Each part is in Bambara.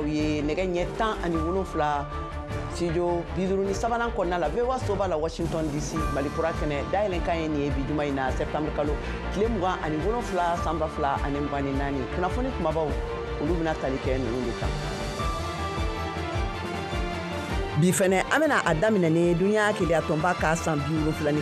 aw ye nɛgɛ ɲɛ 17 studio 53nan kɔnɔna la VOA soba la Washington DC Malikura kɛnɛ dayɛlɛnkan ye nin ye bi juma in na septembre kalo tile 27 san 2024. Kunnafoni kumabaw olu bɛna tali kɛ ninnu de kan. Bi fɛnɛ an bɛna a daminɛ ni duniya keleyatɔnba ka san 79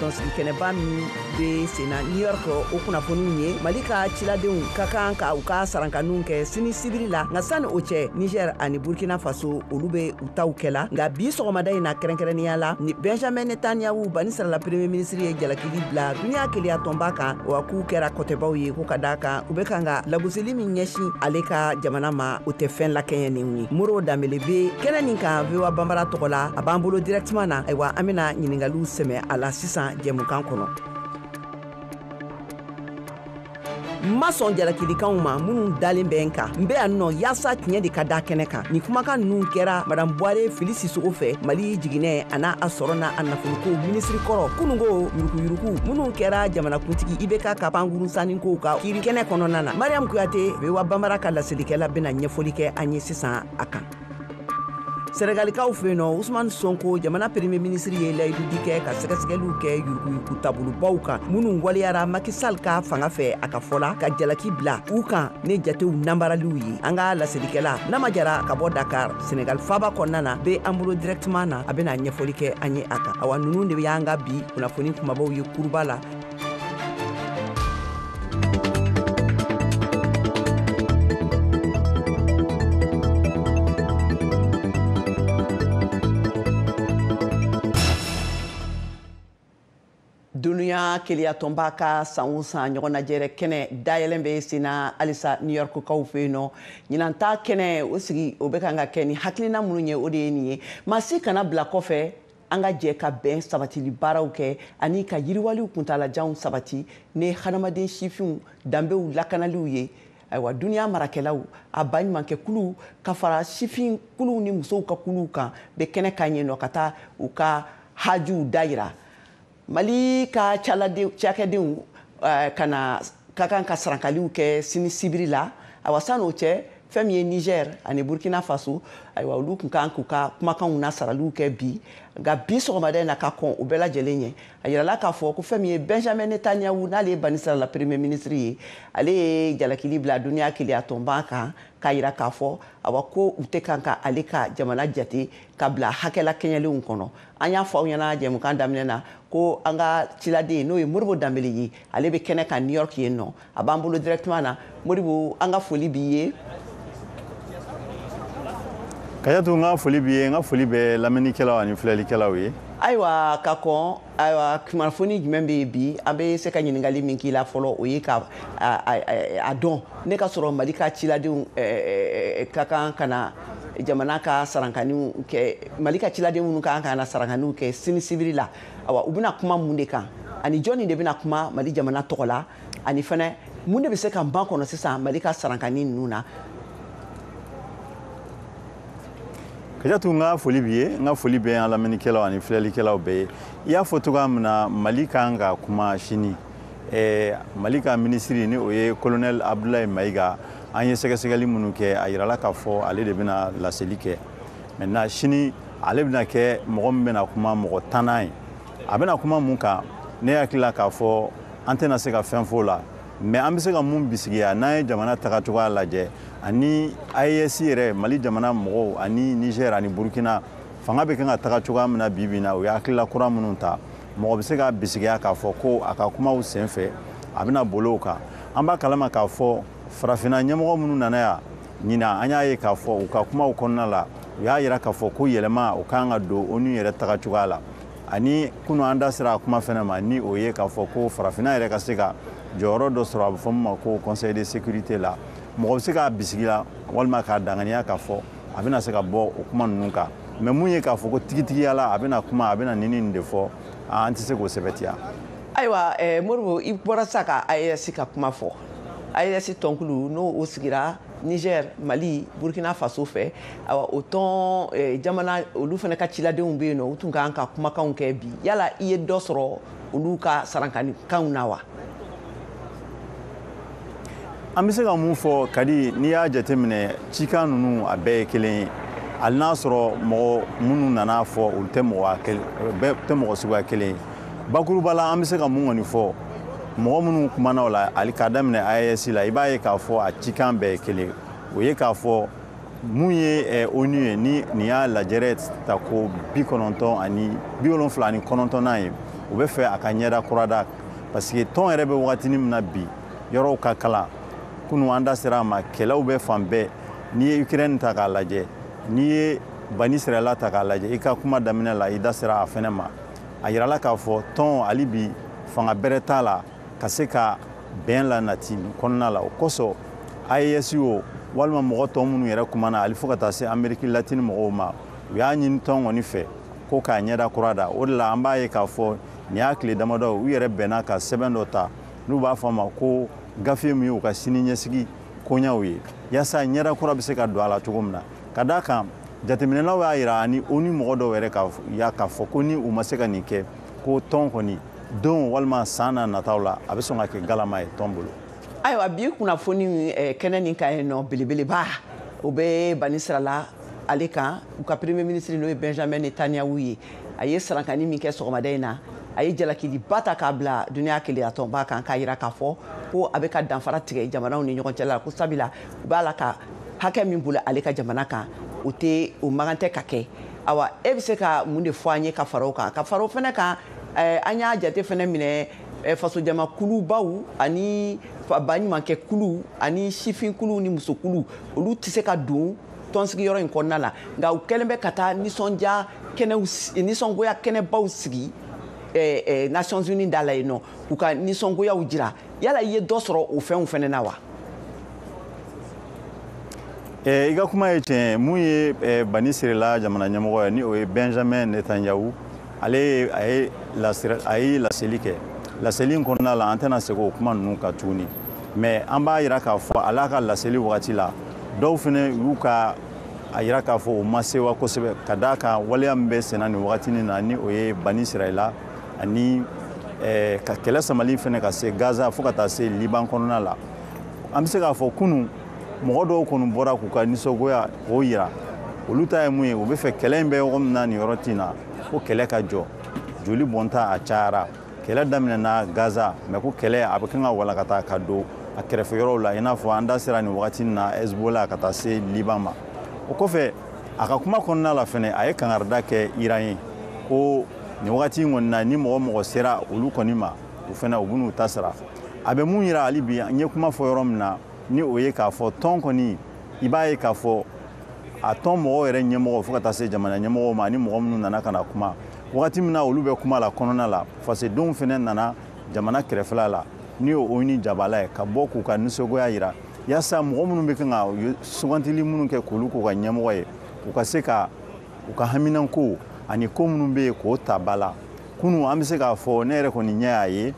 tɔnsigi kɛnɛba min bɛ senna New York o kunnafoniw ye. Mali ka ciladenw ka kan ka u ka sarankaniw kɛ sini sibiri la, nka sani o cɛ Niger ani Burkina Faso olu bɛ u taw kɛla. Nka bi sɔgɔmada in na kɛrɛnkɛrɛnnenya la ni Benjamin Netanyahu banisirala premier ministre ye jalakili bila duniya keleyatɔnba kan, wa k'u kɛra kɔtɛbaw ye ko ka d'a kan u bɛ kan ka lagosili min ɲɛsin ale ka jamana ma o tɛ fɛn lakɛɲɛnenw ye. Modibo Danbele bɛ kɛnɛ nin kan VOA Bambara tɔgɔ la, a b'an bolo directement na. Ayiwa an bɛna ɲininkaliw sɛmɛ a la sisan jɛmukan kɔnɔ. N ma sɔn jalakilikanw ma minnu dalen bɛ n kan, n bɛ yan nɔ yaasa tiɲɛ de ka da kɛnɛ kan. Nin kumakan ninnu kɛra madame Buware Fili Sisogo fɛ, Mali jiginɛ a n'a a sɔrɔ n'a a nafoloko minisiri kɔrɔ kununko yurukuyuruku minnu kɛra jamanakuntigi IBK ka pankurun sannikow ka kiiri kɛnɛ kɔnɔna na. Mariam Kuyate VOA Bambara ka laselikɛla bɛna ɲɛfɔli kɛ an ye sisan a kan. Sɛnɛgalikaw fɛ yen nɔ, Ousmane Sonko jamana premier ministre ye layidudi kɛ ka sɛgɛsɛgɛliw kɛ yurukuyuruku taabolobaw kan minnu waleyara Macky Sall ka fanga fɛ a ka fɔ la, ka jalaki bila u kan ni jatew nanbaraliw ye. An ka laselikɛla Nama Jara ka bɔ Dakar, Senegal faaba kɔnɔna na, bɛ an bolo directement na, a bɛna ɲɛfɔli kɛ an ye a kan. Awa ninnu de y'an ka bi kunnafoni kumabaw ye kuruba la. Duniya keleyatɔnba ka san o san ɲɔgɔnnajɛrɛ kɛnɛ dayɛlɛn bɛ senna halisa New York kaw fɛ yen nɔ. Ɲinan ta kɛnɛ o sigi o bɛ kan ka kɛ ni hakilina minnu ye o de ye nin ye: maa si kana bila kɔfɛ, an ka jɛ ka bɛn sabatili baaraw kɛ ani ka yiriwaliw kuntalajanw sabati ni hadamaden sifinw danbew lakanaliw ye. Ayiwa duniya marakɛlaw a baɲumankɛkuluw ka fara sifin kuluw ni musow ka kuluw kan bɛ kɛnɛ kan yen nɔ ka taa u ka hajuw dayira. Mali ka cakɛdenw kana ka kan ka sarankaliw kɛ sini sibiri la. Awa san'o cɛ fɛn min ye Niger ani Burkina Faso, ayiwa olu tun kan k'u ka kumakanw na saraliw kɛ bi. Nka bi sɔgɔmada in na ka kɔn o bɛɛ lajɛlen ɲɛ, a yirala k'a fɔ ko fɛn min ye Benjamin Netanyahu n'ale ye banisirala premier ministre ye, ale ye jalakili bila duniya keleyatɔnba kan k'a yira k'a fɔ awa ko u tɛ kan ka ale ka jamana jate ka bila hakɛla kɛɲɛlenw kɔnɔ. An y'a fɔ aw ɲɛna jɛmukan daminɛ na ko an ka ciladen n'o ye Modibo Danbele ye, ale bɛ kɛnɛ kan New York yen nɔ, a b'an bolo directement na. Modibo, an ka foli b'i ye. Kajatu, n ka foli b'i ye, n ka foli bɛ lamɛnnikɛlaw ani filɛlikɛlaw ye. Ayiwa ka kɔn, ayiwa kunnafoni jumɛn bɛ yen bi? An bɛ se ka ɲininkali min k'i la fɔlɔ, o ye ka a dɔn ne ka sɔrɔ Mali ka ciladenw ka kan ka na jamana ka sarankaniw kɛ, Mali ka ciladen minnu ka kan ka na sarankaniw kɛ sini sibiri la, awa u bɛna kuma mun de kan ani jɔnni de bɛna kuma Mali jamana tɔgɔ la, ani fɛnɛ mun de bɛ se ka ban kɔnɔ sisan Mali ka sarankani ninnu na? Kajatu, n ka foli b'i ye, n ka foli bɛ an lamɛnnikɛlaw ani filɛlikɛlaw bɛɛ ye. I y'a fɔ cogoya min na, Mali kan ka kuma sini. Mali ka minisiri ni o ye colonel Abdoulaye Mayiga, an ye sɛgɛsɛgɛli minnu kɛ, a yirala k'a fɔ ale de bɛna laseli kɛ. Maintenant sini ale bɛna kɛ mɔgɔ min bɛna kuma mɔgɔ tannan ye. A bɛna kuma mun kan, ne hakili la k'a fɔ an tɛna se ka fɛn fɔ o la. Mais an bɛ se ka mun bisigiya n'an ye jamana tagacogoya lajɛ ani AES yɛrɛ, Mali jamana mɔgɔw ani Niger ani Burkina fanga bɛ kan ka taga cogoya min na bi bi in na, u ye hakilila kura minnu ta, mɔgɔ bɛ se ka bisigiya k'a fɔ ko a ka kumaw senfɛ a bɛna boli o kan. An b'a kalama k'a fɔ farafinna ɲɛmɔgɔ minnu nana yan ɲinan, an y'a ye k'a fɔ u ka kumaw kɔnɔna la, u y'a yira k'a fɔ ko yɛlɛma o kan ka don ONU yɛrɛ taga cogoya la. Ani kunu an da sera a kuma fɛnɛ ma, ni o ye k'a fɔ ko farafinna yɛrɛ ka se ka jɔyɔrɔ dɔ sɔrɔ, a bɛ fɔ min ma ko conseil de sécurité la. Mɔgɔ bɛ se k'a bisigila walima k'a danganiya k'a fɔ a bɛna se ka bɔ o kuma ninnu kan. Mais mun ye k'a fɔ ko tigitigiya la a bɛna kuma, a bɛna nin de fɔ, an tɛ se k'o sɛbɛntiya. Ayiwa Modibo, i bɔra sisan ka AES ka kuma fɔ. AES tɔnkulu n'o o sigira Niger, Mali, Burkina Faso fɛ, awa o tɔn jamana olu fana ka ciladenw bɛ yen nɔ, u tun kan ka kumakanw kɛ bi. Yala i ye dɔ sɔrɔ olu ka sarankanikanw na wa? An bɛ se ka mun fɔ Kadi, n'i y'a jateminɛ, cikan ninnu a bɛɛ ye kelen ye, hali n'a sɔrɔ mɔgɔ minnu nana fɔ, olu tɛ mɔgɔ bɛɛ tɛ mɔgɔ suguya kelen ye. Bakuruba la, an bɛ se ka mun kɔni fɔ, mɔgɔ minnu kumana o la, hali k'a daminɛ AES la, i b'a ye k'a fɔ a cikan bɛɛ ye kelen. O ye k'a fɔ mun ye ONU ye, ni nin y'a lajɛrɛ ta ko 79nan ye, u bɛ fɛ a ka ɲɛda kura da, parce que tɔn yɛrɛ bɛ wagatinin min na bi, yɔrɔw ka kalan. Kunu an da sera a ma, kɛlɛw bɛ fan bɛɛ. N'i ye Ukraine ta k'a lajɛ, n'i ye Bani Sirala ta k'a lajɛ, i ka kuma daminɛ la, i da sera a fɛnɛ ma. A yirala k'a fɔ tɔn hali bi fanga bɛrɛ t'a la ka se ka bɛn la nati nin kɔnɔna la. O kosɔn AES o walima mɔgɔ tɔ minnu yɛrɛ kumana, hali fo ka taa se Amérique latine mɔgɔw ma, u y'a ɲini tɔn kɔni fɛ ko k'a ɲɛda kura da. O de la an b'a ye k'a fɔ nin y'a tile damadɔ, u yɛrɛ bɛnna ka sɛbɛn dɔ ta n'u b'a fɔ a ma ko gafe min y'u ka sini ɲɛsigi koɲaw ye, yaasa ɲɛda kura bɛ se ka don a la cogo min na. Ka d'a kan jateminɛlaw y'a yira ani ONU mɔgɔ dɔw yɛrɛ k'a fɔ ko ni u ma se ka nin kɛ, ko tɔn kɔni don walima san na nataw la, a bɛ sɔn ka kɛ galama ye tɔn bolo. Ayiwa, bi kunnafoni kɛnɛ nin kan yen nɔ, belebeleba o bɛ Bani Sirala ale kan. U ka premier ministre, n'o ye Benjamin Netanyahu ye, a ye sarankani min kɛ sɔgɔmada in na, a ye jalakiliba ta k'a bila duniya keleyatɔnba kan, k'a yira k'a fɔ ko a bɛ ka danfara tigɛ jamanaw ni ɲɔgɔn cɛ la, ko sabula u b'a la ka hakɛ min boli ale ka jamana kan, o tɛ o magan tɛ ka kɛ. Awa, e bɛ se ka mun de fɔ an ye ka fara o kan, ka fara o fɛnɛ kan? An y'a jate fɛnɛ minɛ, fasojamakulubaw ani baɲumankɛkuluw ani sifinkuluw ni musokuluw, olu tɛ se ka don tɔnsigiyɔrɔ in kɔnɔna la, nka u kɛlen bɛ ka taa nisɔndiya kɛnɛw, nisɔngoya kɛnɛbaw sigi Nations Unies da la yen nɔ, k'u ka nisɔngoyaw jira. Yala i ye dɔ sɔrɔ o fɛnw fɛnɛ na wa? I ka kuma ye tiɲɛ. Mun ye Bani Sirila jamana ɲɛmɔgɔ ye, ni o ye Benjamin Netanyahu, ale a ye laseli kɛ. Laseli in kɔnɔna la, an tɛna segin o kuma ninnu kan tuguni, mais an b'a yira k'a fɔ ale ka laseli wagati la, dɔw fɛnɛ y'u ka a yira k'a fɔ o ma sewa kosɛbɛ, ka d'a kan waleya min bɛ senna nin wagatinin na, ni o ye Bani Sirila ani ka kɛlɛ samali fɛnɛ ka se Gaza fo ka taa se Liban kɔnɔna la. An bɛ se k'a fɔ kunun mɔgɔ dɔw kɔni bɔra k'u ka nisɔngoya k'o yira. Olu ta ye mun ye? U bɛ fɛ kɛlɛ in bɛ yɔrɔ min na nin yɔrɔ tin na, ko kɛlɛ ka jɔ, joli bɔnta a cayara. Kɛlɛ daminɛna Gaza, mais ko kɛlɛ a bɛ kan ka walakata ka don a kɛrɛfɛ yɔrɔw la, i n'a fɔ an da sera nin wagati na Hezbollah ka taa se Liban ma. O kɔfɛ, a ka kuma kɔnɔna la fɛnɛ, a ye kangarida kɛ Iran ye ko nin wagati in kɔni na, ni mɔgɔ mɔgɔ sera olu kɔni ma, u fɛnɛ u bɛn'u ta sara. A bɛ mun yira hali bi, n ye kuma fɔ yɔrɔ min na, ni o ye k'a fɔ tɔn kɔni, i b'a ye k'a fɔ a tɔn mɔgɔw yɛrɛ ɲɛmɔgɔ fo ka taa se jamana ɲɛmɔgɔw ma, ani mɔgɔ minnu nana ka na kuma wagati min na, olu bɛ kuma la kɔnɔna la, fasodenw fɛnɛ nana jamana kɛrɛfɛla la, ni o ONU jabala ye, ka bɔ k'u ka nisɔngoya yira, yaasa mɔgɔ minnu bɛ kan ka sugantili minnu kɛ k'olu k'u ka ɲɛmɔgɔ ye, u ka se ka u ka haminanko ani ko minnu bɛ yen k'o ta ba la. Kunun an bɛ se k'a fɔ ne yɛrɛ kɔni ɲɛ y'a ye,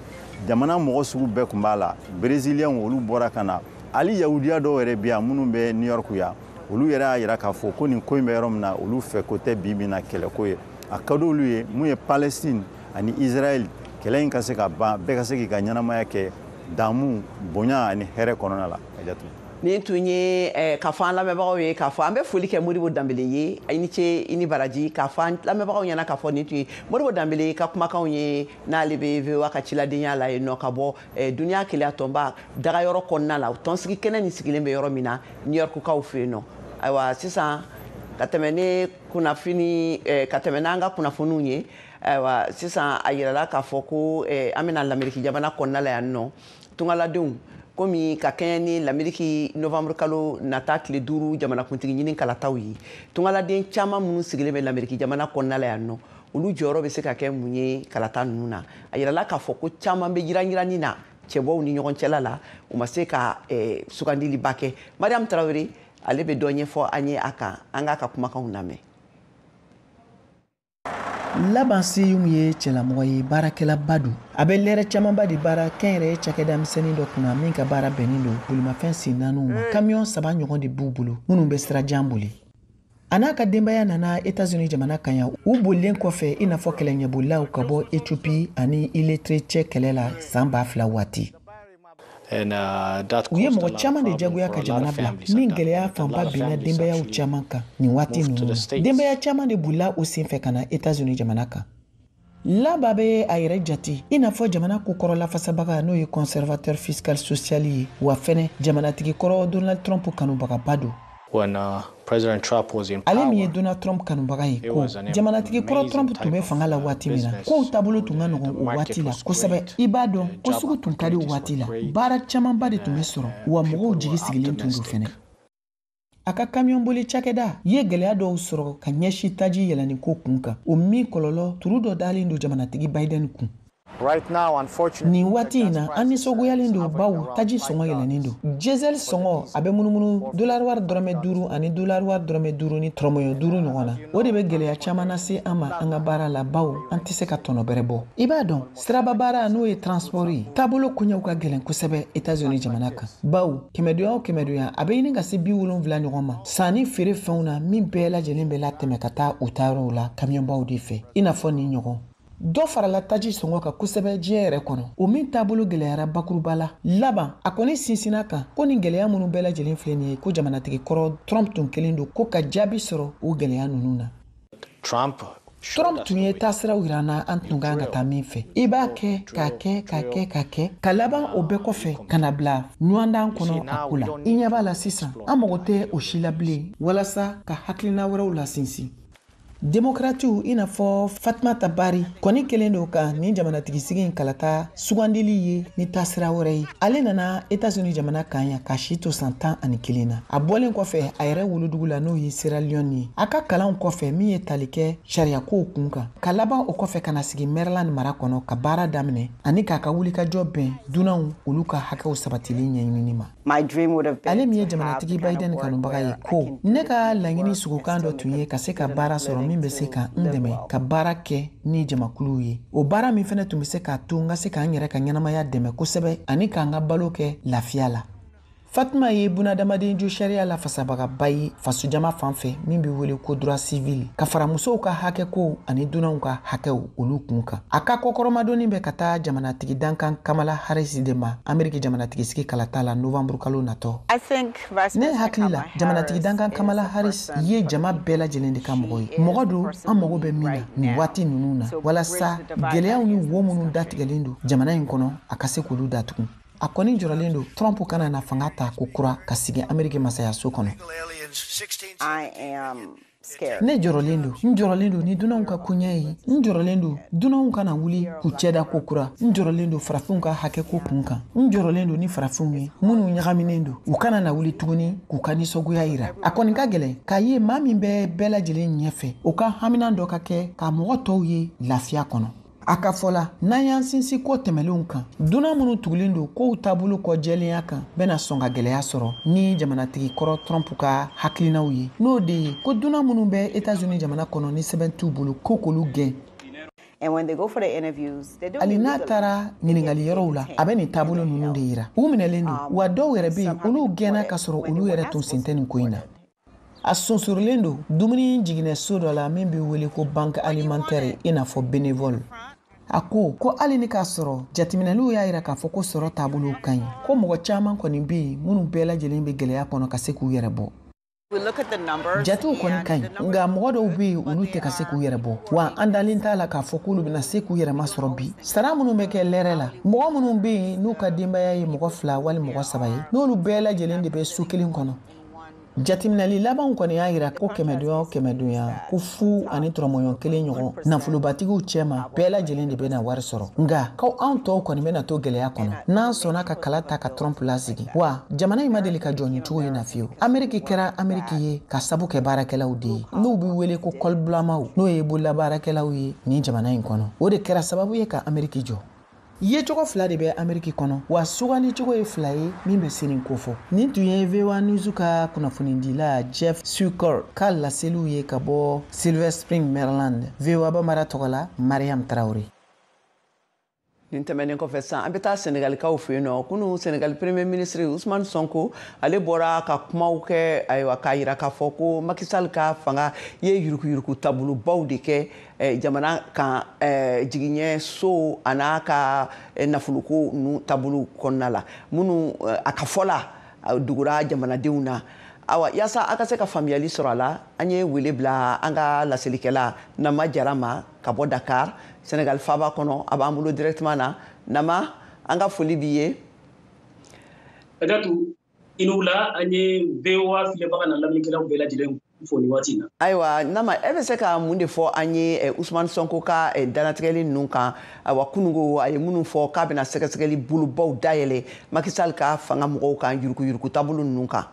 jamana mɔgɔ sugu bɛɛ tun b'a la. Brésiliens, olu bɔra ka na, hali yahudiya dɔw yɛrɛ bɛ yan minnu bɛ New York yan, olu yɛrɛ y'a yira k'a fɔ ko nin ko in bɛ yɔrɔ min na, olu fɛ ko tɛ bi bi in na kɛlɛko ye. A ka d'olu ye mun ye, Palestine ani Israël kɛlɛ in ka se ka ban, bɛɛ ka se k'i ka ɲɛnamaya kɛ damu, bonya ani hɛrɛ kɔnɔna la. Ka jate Nin tun ye k'a fɔ an lamɛnbagaw ye k'a fɔ an bɛ foli kɛ Modibo Danbele ye. I ni ce, i ni baraji. K'a fɔ an lamɛnbagaw ɲɛna k'a fɔ nin tun ye Modibo Danbele ka kumakanw ye, n'ale bɛ VOA ka ciladenya la yen nɔ, ka bɔ duniya keleya tɔnba dagayɔrɔ kɔnɔna la, tɔnsigi kɛnɛ nin sigilen bɛ yɔrɔ min na New York kaw fɛ yen nɔ. Ayiwa, sisan ka tɛmɛ ni kunnafoni, ka tɛmɛ n'an ka kunnafoniw ye. Ayiwa, sisan a yirala k'a fɔ ko an bɛna Lameriki jamana kɔnɔna la yan nɔ, tungaladenw komi ka kɛɲɛ ni Lameriki novembre kalo nata tile 5 jamanakuntigi ɲini kalataw ye, tungaladen caman minnu sigilen bɛ Lameriki jamana kɔnɔna la yan nɔ, olu jɔyɔrɔ bɛ se ka kɛ mun ye kalata ninnu na? A yirala k'a fɔ ko caman bɛ yiranyiranni na cɛbɔw ni ɲɔgɔn cɛla la, u ma se ka sugandiliba kɛ. Mariam Tarawele, ale bɛ dɔ ɲɛfɔ an ye a kan, an k'a ka kumakanw lamɛn. Laban Seyum ye cɛlamɔgɔ ye, baarakɛlaba don. A bɛ lɛrɛ camanba de baara kɛnyɛrɛye cakɛda misɛnnin dɔ kunna min ka baara bɛnnen don bolimafɛn sen naaniw ma. Kamiyɔn saba ɲɔgɔn de b'u bolo minnu bɛ sirajan boli. A n'a ka denbaya nana Etats-Unis jamana kan yan, u bolilen kɔfɛ i n'a fɔ kɛlɛɲɛbolilaw ka bɔ Ethiopie ani Érythrée cɛ kɛlɛ la san 2000 waati. U ye mɔgɔ caman de jagoya ka jamana bila, min gɛlɛya fanba binna denbayaw caman kan nin waati ninnu na. Denbaya caman de bolila o senfɛ ka na Etats-Unis jamana kan. Laba bɛ a yɛrɛ jate i n'a fɔ jamana kokɔrɔ lafasabaga, n'o ye conservateur fiscal social ye, wa fɛnɛ jamanatigi kɔrɔ Donald Trump kanubagaba don. Ale min ye Donald Trump kanubaga ye, ko jamanatigi kɔrɔ Trump tun bɛ fanga la waati min na, kow taabolo tun ka nɔgɔn o waati la kosɛbɛ. I b'a dɔn ko sugu tun ka di o waati la, baara camanba de tun bɛ sɔrɔ, wa mɔgɔw jigi sigilen tun don fɛnɛ. A ka kamiyɔn boli cakɛda ye gɛlɛya dɔw sɔrɔ ka ɲɛsin taji yɛlɛnni ko kun kan, o min kɔlɔlɔ turu dɔ dalen don jamanatigi Biden kun. Nin waati in na, an nisɔngoyalen don, bawo taji sɔngɔ yɛlɛnnen don. Diesel sɔngɔ, a bɛ munumunu dolari wari 5$ ani dolari wari 5.5$ ɲɔgɔn na. O de bɛ gɛlɛya caman lase an ma an ka baara la, bawo an tɛ se ka tɔnɔ bɛrɛ bɔ. I b'a dɔn, siraba baara, n'o ye transport ye, taabolo koɲɛw ka gɛlɛn kosɛbɛ Etats-Unis jamana kan, bawo kɛmɛdonya o kɛmɛdonya, a bɛ ɲini ka se 70 ɲɔgɔn ma sanni feere fɛnw na, min bɛɛ lajɛlen bɛ latɛmɛ ka taa u taayɔrɔw la kamiyɔnbaw de fɛ, i n'a fɔ nin ɲɔgɔn. Dɔ farala taji sɔngɔ kan kosɛbɛ diɲɛ yɛrɛ kɔnɔ, o min taabolo gɛlɛyara bakuruba la. Laban a kɔni sinsinna kan ko nin gɛlɛya minnu bɛɛ lajɛlen filɛ nin ye, ko jamanatigi kɔrɔ Trump tun kelen don ko ka jaabi sɔrɔ o gɛlɛya ninnu na. Trump tun ye taasiraw yira an na an tun kan ka taa min fɛ. I b'a kɛ k'a kɛ k'a kɛ k'a kɛ, ka laban o bɛɛ kɔfɛ ka na bila ɲɔgɔndan kɔnɔ a ko la. I ɲɛ b'a la sisan, an mago tɛ o si la bilen walasa ka hakilina wɛrɛw la sinsin. Demokratiw, i n'a fɔ Fatumata Bari, kɔni kelen don ka nin jamanatigisigi in kalata sugandili ye ni taasira wɛrɛ ye. Ale nana Etats-Unis jamana kan yan ka si to san 11 na. A bɔlen kɔfɛ a yɛrɛ wolodugu la, n'o ye Sierra Leone ye, a ka kalanw kɔfɛ min ye tali kɛ sariyakow kun kan, ka laban o kɔfɛ ka na sigi Maryland mara kɔnɔ ka baara daminɛ ani k'a ka wulikajɔ bɛn dunanw olu ka hakɛw sabatili ɲɛɲinini ma. Ale min ye jamanatigi Biden kanubaga ye, ko ne ka laɲini sugukan dɔ tun ye ka se ka baara sɔrɔ min bɛ se ka n dɛmɛ ka baara kɛ ni jamakuluw ye, o baara min fɛnɛ tun bɛ se k'a to n ka se k'an yɛrɛ ka ɲɛnamaya dɛmɛ kosɛbɛ ani k'an ka balo kɛ lafiya la. Fatima ye bunadamaden jo sariya la fasabagaba ye fasojama fan fɛ, min bɛ wele ko droit civil, ka fara musow ka hakɛkow ani dunanw ka hakɛw olu kun kan. A ka kɔkɔrɔmadonni bɛ ka taa jamanatigi dankan Kamala Harris de ma Ameriki jamanatigisigi kalata la novembre kalo natɔ. Ne hakili la, jamanatigi dankan Kamala Harris ye jama bɛɛ lajɛlen de ka mɔgɔ ye, mɔgɔ don an mago bɛ min na nin waati ninnu na, walasa gɛlɛyaw ni wo minnu datigɛlen don jamana in kɔnɔ, a ka se k'olu datugu. A kɔni jɔrɔlen don Trump kana na fanga ta ko kura ka sigi Ameriki masayaso kɔnɔ. Ne jɔrɔlen don, n jɔrɔlen don ni dunanw ka koɲɛ ye, n jɔrɔlen don dunanw kana wuli k'u cɛda ko kura, n jɔrɔlen don farafinw ka hakɛ ko kun kan, n jɔrɔlen don ni farafinw ye minnu ɲagaminen don, u kana na wuli tuguni k'u ka nisɔngoya yira. A kɔni ka gɛlɛn k'a ye maa min bɛ bɛɛ lajɛlen ɲɛfɛ, o ka hamina dɔ ka kɛ ka mɔgɔ tɔw ye lafiya kɔnɔ. A ka fɔ la, n'an y'an sinsin ko tɛmɛlenw kan, dunan minnu tugulen don kow taabolo kɔ jɛlenya kan bɛna sɔn ka gɛlɛya sɔrɔ ni jamanatigi kɔrɔ Trump ka hakilinaw ye, n'o de ye ko dunan minnu bɛ Etats-Unis jamana kɔnɔ ni sɛbɛn t'u bolo, ko k'olu gɛn. Hali n'a taara ɲininkali yɔrɔw la, a bɛ nin taabolo ninnu de yira. U minɛlen don, wa dɔw yɛrɛ bɛ yen, olu gɛnna ka sɔrɔ olu yɛrɛ tun sen tɛ nin ko in na. A sonsorolen don dumuni jiginɛso dɔ la min bɛ wele ko banque alimentaire, i n'a fɔ bénévole. A ko ko hali ni k'a sɔrɔ jateminɛliw y'a yira k'a fɔ ko sɔrɔ taabolo ka ɲi, ko mɔgɔ caman kɔni bɛ yen minnu bɛɛ lajɛlen bɛ gɛlɛya kɔnɔ ka se k'u yɛrɛ bɔ. Jatew kɔni ka ɲi, nka mɔgɔ dɔw bɛ yen, olu tɛ ka se k'u yɛrɛ bɔ, wa an dalen t'a la k'a fɔ k'olu bɛna se k'u yɛrɛ masɔrɔ bi. Sara minnu bɛ kɛ lɛrɛ la, mɔgɔ minnu bɛ yen n'u ka denbaya ye mɔgɔ 2 wali mɔgɔ 3 ye, n'olu bɛɛ lajɛlen de bɛ so kelen kɔnɔ. Jateminɛli labanw kɔni y'a yira ko kɛmɛdonya o kɛmɛdonya, ko 0.1 ɲɔgɔn nafolobatigiw cɛma bɛɛ lajɛlen de bɛna wari sɔrɔ, nka ko anw tɔw kɔni bɛna to gɛlɛya kɔnɔ n'an sɔnna ka kala ta ka Trump lasigi. Wa jamana in ma deli ka jɔ nin cogo in na fiyewu. Ameriki kɛra Ameriki ye ka sabu kɛ baarakɛlaw de ye, n'u bɛ wele ko kɔlibulamaw, n'o ye bololabaarakɛlaw ye nin jamana in kɔnɔ. O de kɛra sababu ye ka Ameriki jɔ. Yecogo 2 de bɛ Ameriki kɔnɔ, wa sugandi cogo ye 2 ye min bɛ se nin kofɔ. Nin tun ye VOA News ka kunnafonidila Jeff Zucker ka laseliw ye ka bɔ Silver Spring, Maryland. VOA Bambara tɔgɔ la, Mariam Traoré. Nin tɛmɛnen kɔfɛ sisan, an bɛ taa Senegalikaw fɛ yen nɔ. Kunun, Senegal Premier ministre Ousmane Sonko, ale bɔra ka kumaw kɛ, ayiwa, k'a yira k'a fɔ ko Macky Sall ka fanga ye yurukuyuruku taabolobaw de kɛ jamana kan, jigiɲɛ so a n'a ka nafoloko ninnu taabolo kɔnɔna la, minnu a ka fɔ la dugura jamanadenw na. Awa, yaasa a ka se ka faamuyali sɔrɔ a la, an ye wele bila an ka laselikɛla Nama Jara ma ka bɔ Dakar, Senegal faaba kɔnɔ. A b'an bolo directement na. Nama, an ka foli b'i ye. Kadatu, i ni wula. An ye VOA filɛbaga na lamɛnnikɛlaw bɛɛ lajɛlen fo nin waati in na. Ayiwa Nama, e bɛ se ka mun de fɔ an ye Ousmane Sonko ka dannatigɛli ninnu kan? Ayiwa, kununko a ye minnu fɔ k'a bɛna sɛgɛsɛgɛli bolobaw dayɛlɛ Macky Sall ka fanga mɔgɔw kan, yurukuyuruku taabolo ninnu kan.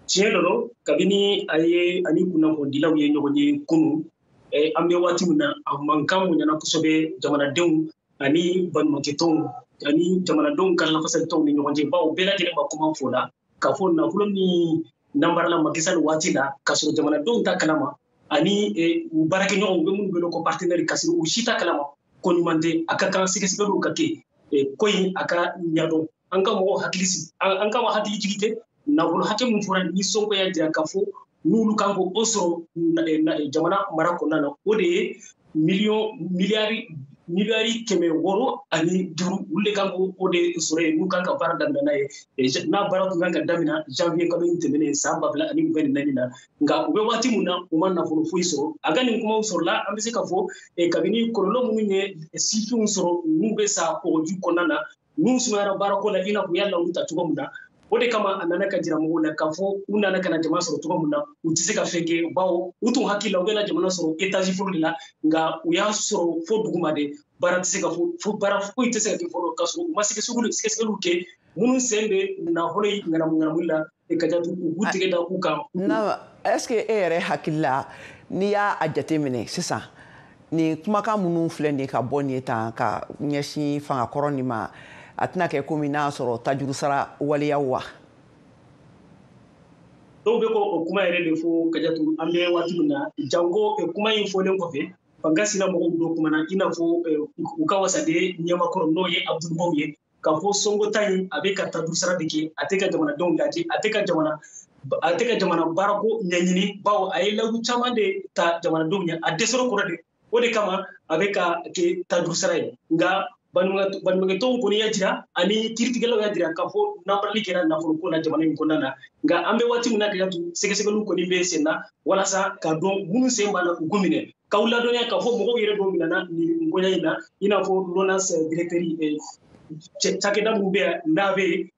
Tiɲɛ dɔ, kabini a ye ani kunnafonidilaw ye ɲɔgɔn ye kunun, an bɛ waati min na, a mankan bonyana kosɛbɛ jamanadenw ani baɲumankɛtɔnw ani jamanadenw ka lafasalitɔnw ni ɲɔgɔn cɛ, bawo bɛɛ lajɛlen ma kuma fɔ la k'a fɔ nafolo min nanbarala Macky Sall waati la k'a sɔrɔ jamanadenw ta kalama ani u baarakɛɲɔgɔnw, u bɛ minnu wele ko partenaire, k'a sɔrɔ u si ta kalama, ko ɲuman tɛ. A ka kan sɛgɛsɛgɛliw ka kɛ, ko in a ka ɲɛdɔn. An ka mɔgɔw hakili sigi, an ka hakili jigi tɛ nafolo hakɛ min fɔra ni Sonko y'a jira k'a fɔ n'olu kan k'o sɔrɔ jamana mara kɔnɔna na, o de ye miliyɔn miliyari 605. Olu de kan k'o de sɔrɔ yen n'u kan ka baara daminɛ n'a ye, n'a baara tun kan ka daminɛ janvier kalo in tɛmɛnen san 2024 na. Nka u bɛ waati min na, u ma nafolo foyi sɔrɔ. A ka nin kumaw sɔrɔla, an bɛ se k'a fɔ kabini kɔlɔlɔ minnu ye sifinw sɔrɔ n'u bɛ sa kɔgɔji kɔnɔna na, n'u sumayara baarako la, i n'a fɔ u y'a lawuli ta cogo min na. O de kama a nana ka jira mɔgɔw la k'a fɔ u nana ka na jama sɔrɔ cogo min na, u tɛ se ka fɛn kɛ, bawo u tun hakili la u bɛna jamana sɔrɔ étage fɔlɔ de la, nka u y'a sɔrɔ fo duguma de. Baara tɛ se ka fo, baara foyi tɛ se ka kɛ fɔlɔ k'a sɔrɔ u ma sɛgɛsɛgɛliw kɛ minnu sen bɛ nafolo in ŋanamu ŋanamu la ka jate u k'u tigɛ da u kan. Non, est-ce que e yɛrɛ hakili la, n'i y'a jateminɛ sisan, nin kumakan minnu filɛ nin ye ka bɔ nin ye tan ka ɲɛsin fangakɔrɔ nin ma, a tɛna kɛ komi n'a sɔrɔ tajuru sara waleyaw wa? Dɔw bɛ ko o kuma yɛrɛ de fɔ, Kajatu. An bɛ waati min na, janko kuma in fɔlen kɔfɛ, fanga sina mɔgɔw dɔ kumana, i n'a fɔ u ka wasaden ɲɛmakɔrɔ, n'o ye Abdoul Mbow ye, k'a fɔ Sonko ta in, a bɛ ka tajuru sara de kɛ, a tɛ ka jamanadenw lajɛ, a tɛ ka jamana baarako ɲɛɲini, bawo a ye layidu caman de ta jamanadenw ɲɛ, a dɛsɛr'o kɔrɔ de. O de kama a bɛ ka kɛ tajuru sara ye. Nka baɲumankɛtɔnw kɔni y'a jira ani kiiritigɛlaw y'a jira k'a fɔ nabarali kɛra nafoloko la jamana in kɔnɔna na. Nka an bɛ waati min na, Kajatu, sɛgɛsɛgɛliw kɔni bɛ sen na walasa k'a dɔn minnu sen b'a la, u k'u minɛ. K'aw ladɔnniya k'a fɔ mɔgɔw yɛrɛ dɔw minɛna nin koɲɛ in na, i n'a fɔ LONASE directeur, cakɛda min bɛ yan n'a bɛ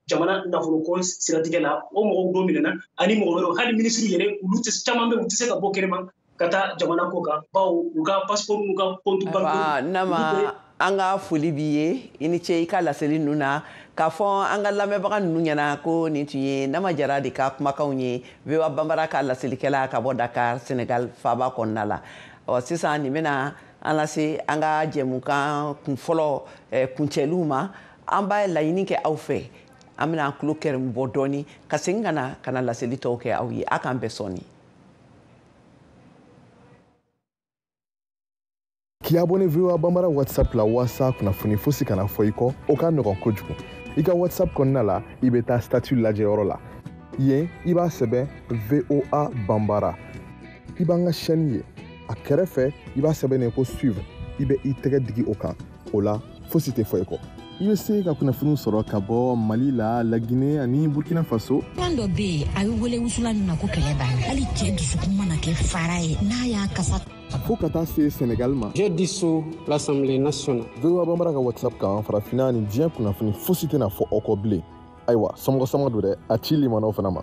jamana nafoloko siratigɛ la, o mɔgɔw dɔw minɛna, ani mɔgɔ wɛrɛw, hali minisiri yɛrɛ. Olu tɛ, caman bɛ, u tɛ se ka bɔ kɛnɛma ka taa jamana kɔ kan, bawo u ka passeport n'u ka compte bancaire. Nama, an ka foli b'i ye, i ni ce i ka laseli ninnu na. K'a fɔ an ka lamɛnbaga ninnu ɲɛna ko nin tun ye Nama Jara de ka kumakanw ye, VOA Banbara ka laselikɛla ka bɔ Dakar, Senegal faaba kɔnɔna la. Ɔ, sisan nin bɛna an lase an ka jɛmukan kunfɔlɔ kuncɛliw ma. An b'a laɲini kɛ aw fɛ, an bɛna an tulo kɛrɛmu bɔ dɔɔni ka segin ka na laseli tɔw kɛ aw ye. A k'an bɛɛ sɔɔni. K'i abonné VOA Bambara WhatsApp la walasa kunnafoni fosi kana fɔ i kɔ, o ka nɔgɔn kojugu. I ka WhatsApp kɔnɔna la, i bɛ taa statut lajɛyɔrɔ la yen, i b'a sɛbɛn VOA Bambara, i b'an ka chaîne ye. A kɛrɛfɛ, i b'a sɛbɛn yen ko suivre, i bɛ i tɛgɛ digi o kan. O la, fosi tɛ fɔ i kɔ. I bɛ se ka kunnafoniw sɔrɔ ka bɔ Mali la, Laginɛ ani Burkina Faso. Kan dɔ bɛ yen, a bɛ wele wusulan min ma ko kɛlɛ banna, hali cɛ dusukun mana kɛ fara ye n'a y'a kasa. Fo ka taa se Senegal ma. J'ai dissous l'Assemblée nationale. VOA Bambara ka WhatsApp kan, farafinna ni diɲɛ kunnafoni fosi tɛna fɔ aw kɔ bilen. Ayiwa, somɔgɔ sama don dɛ, a ci limanaw fana ma.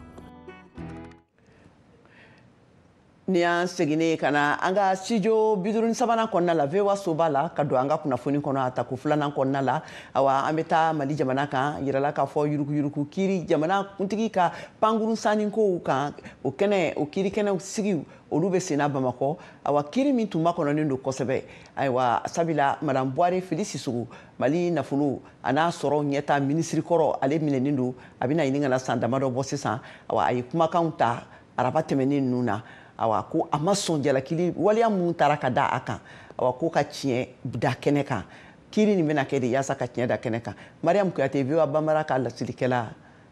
Ni y'an seginnen ka na an ka studio 53nan kɔnɔna la, VOA soba la, ka don an ka kunnafoni kɔnɔ a tako filanan kɔnɔna la. Awa, an bɛ taa Mali jamana kan. Yirala k'a fɔ yuruguyurugu kiiri, jamana kuntigi ka pankurun sannikow kan, o kɛnɛ, o kiiri kɛnɛw sigiw, olu bɛ senna Bamakɔ. Awa, kiiri min tun makɔnɔnen don kosɛbɛ, ayiwa, sabula Madame Buware Fili Sisoko, Mali nafolo a n'a sɔrɔ ɲɛta minisiri kɔrɔ, ale minɛnen don, a bɛna ɲini ka na san damadɔ bɔ sisan. Awa, a ye kumakanw ta araba tɛmɛnen ninnu na. Awa, ko a ma sɔn jalakili waleya minnu taara ka da a kan. Awa ko ka tiɲɛ da kɛnɛ kan. Kiiri nin bɛna kɛ de yaasa ka tiɲɛ da kɛnɛ kan. Mariam Kuyate, VOA Bambara ka lasilikɛla,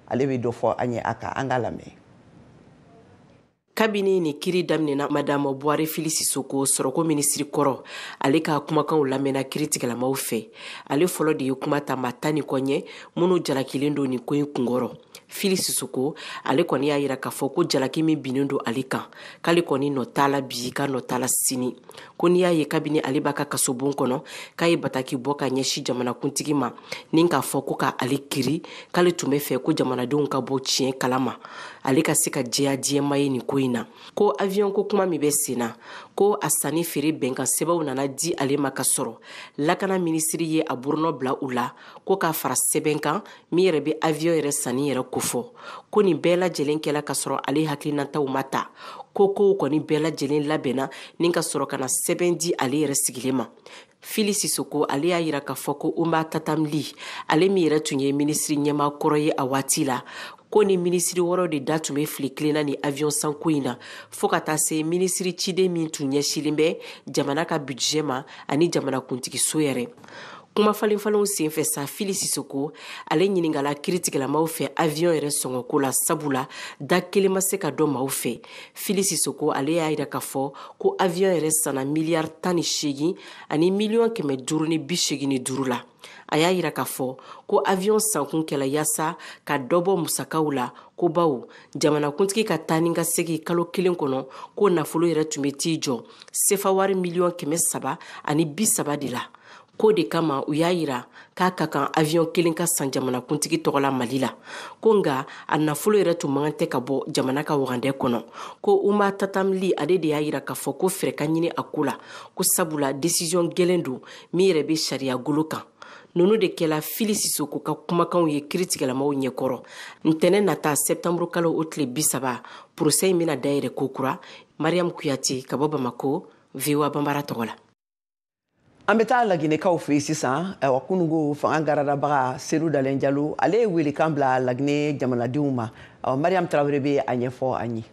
ale bɛ dɔ fɔ an ye a kan. An k'a lamɛn. Kabini ni kiri daminɛna, Madame Buware Fili Sisoko, sɔrɔko minisiri kɔrɔ, ale ka kumakanw lamɛnna kiritigɛlamaw fɛ. Ale fɔlɔ de ye kuma ta maa 10 ni kɔ ɲɛ minnu jalakilen don nin ko in kunkɔrɔ. Fili Sisoko, ale kɔni y'a yira k'a fɔ ko jalaki min binnen don ale kan, k'ale kɔni nɔ t'a la bi, ka nɔ t'a la sini. Ko n'i y'a ye kabini ale b'a ka kasobon kɔnɔ k'a ye bataki bɔ ka ɲɛsin jamanakuntigi ma ni k'a fɔ ko ka ale kiri, k'ale tun bɛ fɛ ko jamanadenw ka bɔ tiɲɛ kalama, ale ka se ka jɛya diɲɛma ye nin ko in na. Ko avion ko kuma min bɛ sen na, ko a sanni feere bɛnkan sɛbɛnw nana di ale ma ka sɔrɔ lakana minisiri ye a buronɔ bila u la ko k'a fara sɛbɛn kan min yɛrɛ bɛ avion yɛrɛ sanni yɛrɛ kofɔ. Ko nin bɛɛ lajɛlen kɛla ka sɔrɔ ale hakilinataw ma ta. Ko kow kɔni bɛɛ lajɛlen labɛnna ni ka sɔrɔ ka na sɛbɛn di ale yɛrɛ sigilen ma. Fili Sisoko, ale y'a yira k'a fɔ ko Umar Tatam Ly, ale min yɛrɛ tun ye minisiri ɲɛmaa kɔrɔ ye a waati la, ko ni minisiri wɔɔrɔ de da tun bɛ fili kelen na ni avion sanko in na, fɔɔ ka taa se minisiri ciden min tun ɲɛsilen bɛ jamana ka budget ma ani jamanakuntigiso yɛrɛ. Kuma falenfalenw senfɛ sa, Fili Sisoko, ale ɲiningala kiritigɛlamaw fɛ avion yɛrɛ sɔngɔko la, sabula da kelen ma se ka dɔn maaw fɛ. Fili Sisoko, ale y'a yira k'a fɔ ko avion yɛrɛ sanna miliyari 18 ani miliyɔn 585 la. A y'a yira k'a fɔ ko avion sankun kɛla yaasa ka dɔ bɔ musakaw la, ko bawo jamanakuntigi ka taa ni ka segi kalo kelen kɔnɔ, ko nafolo yɛrɛ tun bɛ t'i jɔ sefa wari miliyɔn 330 de la. Ko de kama u y'a yira k'a ka kan avion kelen ka san jamanakuntigi tɔgɔ la Mali la. Ko nga a nafolo yɛrɛ tun man tɛ ka bɔ jamana ka wagandɛ kɔnɔ. Ko Umar Tatam Ly, ale de y'a yira k'a fɔ ko fɛɛrɛ ka ɲini a ko la, ko sabula décision gwɛlɛn don min yɛrɛ bɛ sariya golo kan. Nunu de kɛla Fili Sisoko ka kumakanw ye kiritigɛlamaw ɲɛkɔrɔ. Ntɛnɛ nata, sɛptanburu kalo o tile 30, procès in bɛna dayɛlɛ kokura. Mariam Kuyate ka bɔ Bamako, VOA Banbara tɔgɔ la. An bɛ taa Laginɛkaw fɛ yen sisan. Ayiwa, kununko fanga garadabaga Selu Dalen Jalo, ale ye welekan bila Laginɛ jamanadenw ma. Mariam Tarawele bɛ a ɲɛfɔ an ye.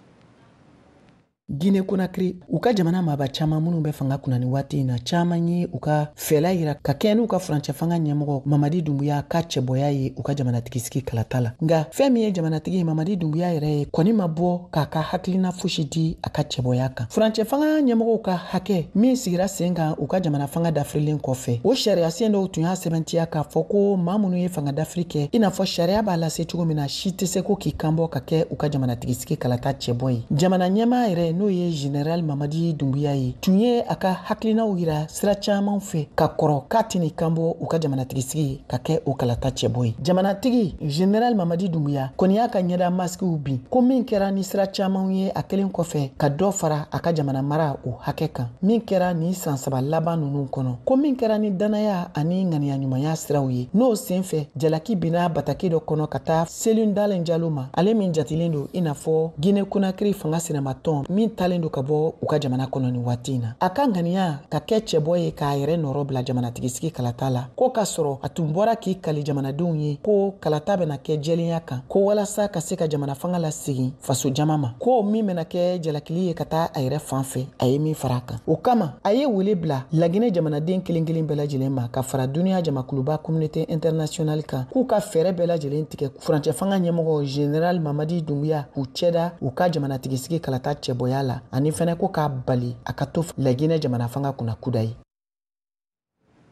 Guinée Conakry, u ka jamana maaba caaman minnu bɛ fanga kunna ni waati in na, caaman ye u ka fɛla yira ka kɛɲɛ n'u ka furancɛ fanga ɲɛmɔgɔ Mamadi Dumbuya ka cɛbɔya ye u ka jamanatigisigi kalata la. Nga fɛn min ye jamanatigi Mamadi Dumbuya yɛrɛ ye kɔni ma bɔ k'a ka hakilina fosi di a ka cɛbɔya kan. Furancɛ fanga ɲɛmɔgɔw ka hakɛ min sigira sen kan u ka jamana fanga dafirilen kɔfɛ, o sariya sen dɔw tun y'a sɛbɛntiya k'a fɔ ko maa minnu ye fanga dafiri kɛ, i n'a fɔ sariya b'a lase cogo min na, si tɛ se ko k'i kanbɔ ka kɛ u ka jamanatigisigi kalata cɛbɔ ye. Jamana ɲɛmaa yɛrɛ, n'o ye Général Mamadi Dumbuya ye, tun ye a ka hakilinaw yira sira caman fɛ ka kɔrɔ k'a tɛn'i kanbɔ u ka jamanatigisigi ka kɛ o kalata cɛbɔ ye. Jamanatigi Général Mamadi Dumbuya kɔni y'a ka ɲɛda masikiw bin, ko min kɛra ni sira camanw ye, a kelen kɔfɛ ka dɔ fara a ka jamana mara o hakɛ kan min kɛra nin san 3 laban ninnu kɔnɔ, ko min kɛra ni danaya ani ŋaniya ɲumanya siraw ye. N'o sen fɛ, jalaki binna bataki dɔ kɔnɔ ka taa Selun Dalen Jalo ma, ale min jatilen don i n'a fɔ Guinée Conakry fanga sinamatɔn min talen don ka bɔ u ka jamana kɔnɔ ni waati in na. A ka ŋaniya ka kɛ cɛbɔ ye k'a yɛrɛ nɔrɔ bila jamanatigisigi kalata la, ko k'a sɔrɔ a tun bɔra k'i kali jamanadenw ye ko kalata bɛna kɛ jɛlenya kan, ko walasa ka se ka jamana fanga lasegin faso jama ma, ko min bɛna kɛ jalakili ye ka taa a yɛrɛ fan fɛ a ye min fara a kan. O kama, a ye wele bila Laginɛ jamanaden kelen kelen bɛɛ lajɛlen ma ka fara duniɲa jamakuluba communauté internationale kan, k'u ka fɛɛrɛ bɛɛ lajɛlen tigɛ furancɛ fanga ɲɛmɔgɔ Général Mamadi Dumbuya k'u cɛda u ka jamanatigisigi kalata cɛbɔya la, ani fɛnɛ ko k'a bali a ka to Laginɛ jamana fanga kunna kuda ye.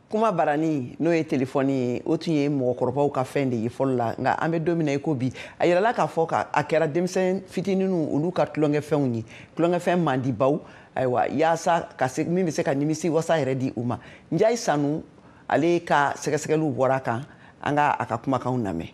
Kuma barani, n'o ye telefɔni ye, o tun ye mɔgɔkɔrɔbaw ka fɛn de ye fɔlɔ la. Nka an bɛ don min na i ko bi, a yirala k'a fɔ ka a kɛra denmisɛn fitininw olu ka tulonkɛfɛnw ye, tulonkɛfɛn mandibaw. Ayiwa, yaasa ka se min bɛ se ka nimisi wasa yɛrɛ di u ma. Njayi Sanu, ale ka sɛgɛsɛgɛliw bɔra a kan. An ka a ka kumakanw lamɛn.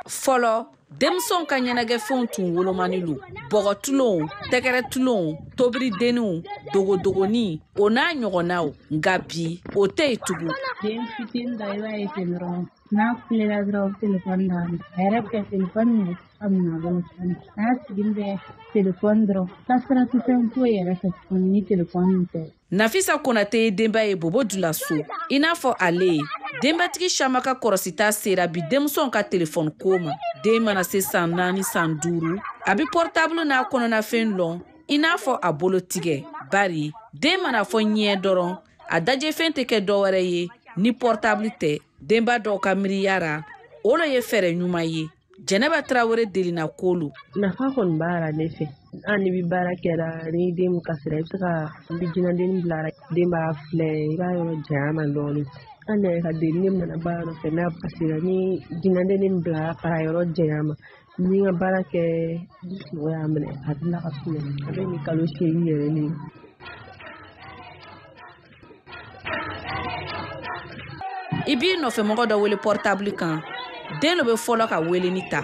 Fɔlɔ, denmisɛnw ka ɲɛnagɛfɛnw tun wolomani lo: bɔgɔtulonw, tɛgɛrɛtulonw, tobiridenninw, dogodogonin, o n'a ɲɔgɔnnaw. Nka bi, o tɛ yen tugun. Den fitinin dɔ, i b'a ye ten dɔrɔn, n'a kulela dɔrɔn, telefɔni d'a ma. A yɛrɛ bɛ kɛ telefɔni yɛrɛ a minɛ a bolo tuguni. N'a sigi bɛ telefɔni dɔrɔn, tasira tɛ fɛn foyi yɛrɛ fɛ tuguni ni telefɔni tɛ. Nafisa Konate ye denba ye Bobo Dulaso. I n'a fɔ ale ye, denbatigi caman ka kɔrɔsita sera bi denmisɛnw ka telefɔni ko ma. Den mana se san 4, san 5, a bɛ portable n'a kɔnɔnafɛn lɔn. I n'a fɔ a bolotigɛ, bari den mana fɔ ɲɛ dɔrɔn, a dajɛfɛn tɛ kɛ dɔwɛrɛ ye ni portable tɛ. Denba dɔw ka miiriya ra, o lo ye fɛɛrɛ ɲuman ye. Jɛnɛba Tarawele delina kolu. Nafa kɔni b'a la ne fɛ. Hali ni bɛ baara kɛra, ni den kasira, i bɛ se ka jinɛdennin bila, den b'a filɛ, i b'a yɔrɔ janya ma dɔɔnin. An yɛrɛ ka den ne nana baara yɔrɔ fɛ, n'a kasira, ni jinɛdennin bila ka yɔrɔ janya ma, ni n ka baara kɛ, ni sunɔgɔ y'a minɛ, a bɛ ka sunɔgɔ. A bɛ nin kalo 8 yɛrɛ ne. I b'i nɔfɛmɔgɔ dɔ wele portable kan, den dɔ bɛ fɔlɔ ka weleni ta.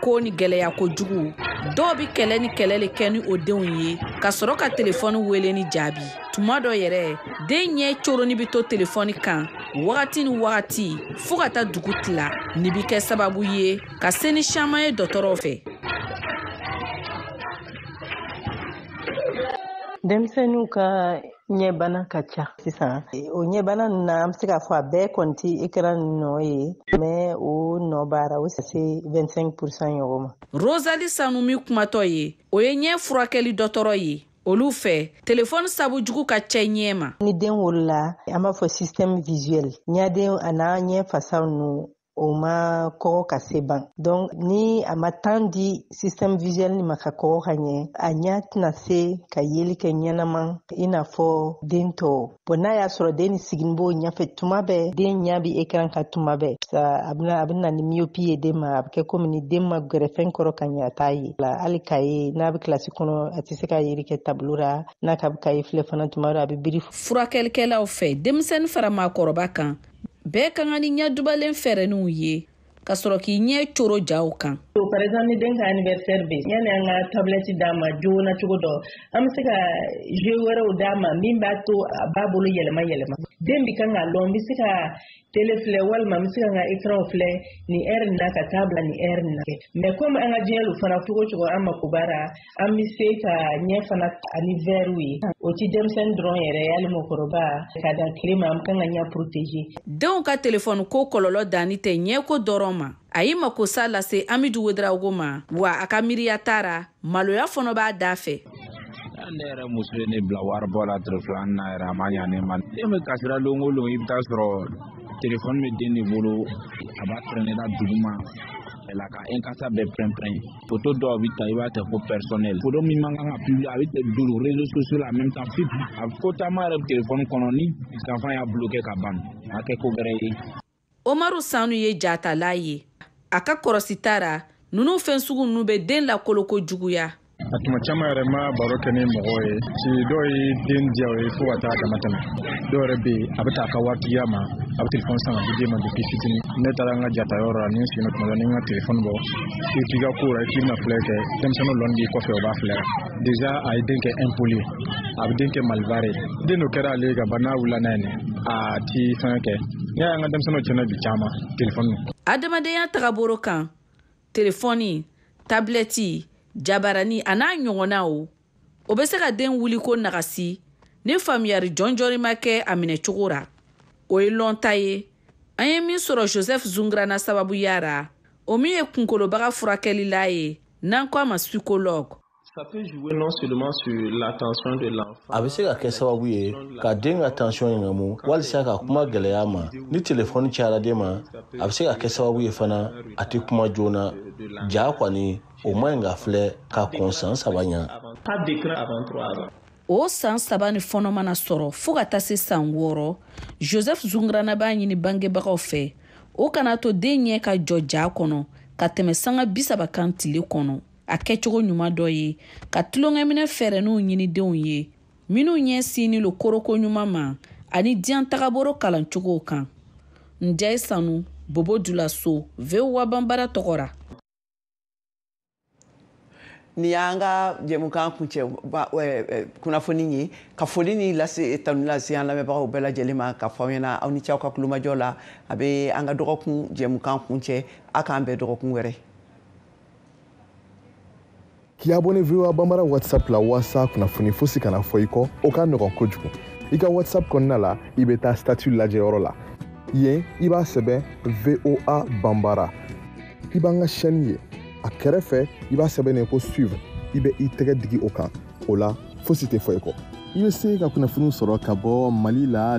Ko ni gɛlɛya kojugu, dɔw bɛ kɛlɛ ni kɛlɛ le kɛ ni o denw ye ka sɔrɔ ka telefɔni weleni jaabi. Tuma dɔ yɛrɛ, den ɲɛ coroni bɛ to telefɔni kan wagati ni wagati fo ka taa dugu tila. Nin bɛ kɛ sababu ye ka se ni caman ye dɔgɔtɔrɔw fɛ. Denmisɛnninw ka ɲɛbana ka ca sisan. O ɲɛbana ninnu na, an bɛ se k'a fɔ a bɛɛ kɔni tɛ écran nɔ ye, mais o nɔ b'a o se 25% ɲɔgɔn ma. Rosalie Sanu min kumatɔ ye, o ye ɲɛ furakɛli dɔgɔtɔrɔ ye. Olu fɛ, telefɔni sabu jugu ka ca ɲɛ ma. Ni den wolola, an b'a fɔ système visuel, ɲɛden a n'a ɲɛ fasaw ninnu, o ma kɔgɔ ka se ban. Donc ni a ma temps di système visuel ni ma ka kɔgɔ ka ɲɛ, a ɲɛ tɛna se ka yeli kɛ ɲɛnama i n'a fɔ den tɔw. Bon, n'a y'a sɔrɔ den ni sigini b'o ɲɛfɛ tuma bɛɛ, den ɲɛ bɛ écran kan tuma bɛɛ, a bɛ na ni myopie ye den ma. A bɛ kɛ komi ni den ma gɛrɛ fɛn kɔrɔ ka ɲɛ, a t'a ye. Hali kaye, n'a bɛ kilasi kɔnɔ, a tɛ se ka yeli kɛ tableau la. N'a ka bɛ kaye filɛ fana, tuma dɔ a bɛ biri. Furakɛlikɛlaw fɛ, denmisɛnnin fara maakɔrɔba kan, bɛɛ ka kan ni ɲɛ dubalen fɛɛrɛninw ye ka sɔrɔ k'i ɲɛ coro jaw kan. Par exemple, ni den ka anniversaire bɛ, yanni an ka tablette d'a ma joona cogo dɔ, an bɛ se ka jeu wɛrɛw d'a ma min b'a to a b'a bolo yɛlɛma yɛlɛma. Den bi kan k'a lɔn, n bɛ se ka télé filɛ walima n bɛ se ka n ka écran filɛ nin heure nin na ka taa bila nin heure nin na. Mais comme an ka diɲɛ lo fana, cogo cogo an mako b'a la, an bɛ se ka ɲɛ fana ani verre ye. O ti denmisɛnnin dɔrɔn yɛrɛ ye, hali mɔgɔkɔrɔba ka dan tile ma, an kan ka ɲɛ protéger. Denw ka telefɔni ko kɔlɔlɔ danni tɛ ɲɛko dɔrɔn ma. A ye makosa lase Amidu Wedraogo ma, wa a ka miiriya taara maloya fana b'a da fɛ. Ne yɛrɛ muso ye ne bila waribɔ la telefɔni na yɛrɛ, a ma ɲa ne ma. Den bɛ kasira lon o lon, i bɛ taa sɔrɔ telefɔni bɛ den de bolo, a b'a traîner la duguma la ka inkasa bɛɛ pɛrɛn-pɛrɛn. Photo dɔw bɛ ta, i b'a ta ko personnel, photo min man kan ka publier, a bɛ don réseaux sociaux la en même temps. A ko caman yɛrɛ bɛ telefɔni kɔnɔ, ni enfant y'a bloqué ka ban, a kɛ ko wɛrɛ ye. Omaru Sanu ye jatala ye. A ka kɔrɔsi taara ninnu fɛn sugu ninnu bɛ den lakoloko juguya. A tuma caman yɛrɛ ma baro kɛ ni mɔgɔw ye. Ci dɔw ye den diya o ye fo ka taa dama tɛmɛ. Dɔw yɛrɛ bɛ yen, a bɛ taa a ka waritigiya ma, a bɛ telefɔni san ka di den ma depuis fitinin. Ne taara n ka jatayɔrɔ la, ni n sigilen tuma dɔ, ni n ka telefɔni bɔ, i t'i ka ko la, i k'i bɛna filɛ kɛ, denmisɛnninw lɔnni b'i kɔfɛ, o b'a filɛ. Déjà a ye den kɛ impoli ye, a bɛ den kɛ malibare ye. Den dɔ kɛra ale ye ka ban, n'a wulila n'a ye nin, a ti fɛn kɛ. Ne y'an ka denmisɛnninw tiɲɛna bi caman telefɔni. Adamadenya tagabolo kan, telefɔni, tablɛti, jabarani a n'a ɲɔgɔnnaw, o bɛ se ka den wuli ko nagasi ni faamuyali jɔnjɔn ma kɛ a minɛcogo ra. O ye lɔnta ye an ye min sɔrɔ Joseph Zungrana sababuya ra, o min ye kunkolobaga furakɛlila ye, n'an ko a ma psychologue. A bɛ se ka kɛ sababu ye ka den ka tension ɲagamu walisa ka kuma gɛlɛya ma. Ni telefɔni cayara den ma, a bɛ se ka kɛ sababu ye fana a tɛ kuma joona. Ja kɔni, o man ɲi ka filɛ ka kɔn san 3 ɲɛ. O san 3 ni fɔnɔ mana sɔrɔ fo ka taa se san 6, Joseph Zungrana b'a ɲini bangebagaw fɛ, o kana to den ɲɛ ka jɔ ja kɔnɔ ka tɛmɛ sanga 30 kan tile kɔnɔ. A kɛcogo ɲuman dɔ ye ka tulonkɛminɛ fɛɛrɛninw ɲini denw ye minnu ɲɛ sinni lo koroko ɲuman ma ani diɲɛ tagabolo kalancogow kan. Ndiaye Sanu, Bobo Dioulasso, VOA Banbara tɔgɔ ra. Ni y'an ka jɛmukan kuncɛ kunnafoni ye, ka foli ni lase tanu lase an lamɛnbagaw bɛɛ lajɛlen ma, ka fɔ aw ɲɛna aw ni ce aw ka kulomajɔ la. A bɛ an ka dɔgɔkun jɛmukan kuncɛ, a k'an bɛn dɔgɔkun wɛrɛ. K'i abonné VOA Bambara WhatsApp la walasa kunnafoni fosi kana fɔ i kɔ, o ka nɔgɔn kojugu. I ka WhatsApp kɔnɔna la, i bɛ taa statut lajɛyɔrɔ la. Yen, i b'a sɛbɛn VOA Bambara. I b'an ka chaîne ye. A kɛrɛfɛ, i b'a sɛbɛn yen ko suivre. I bɛ i tɛgɛ digi o kan. O la, fosi tɛ fɔ i kɔ. I bɛ se ka kunnafoniw sɔrɔ ka bɔ Mali la.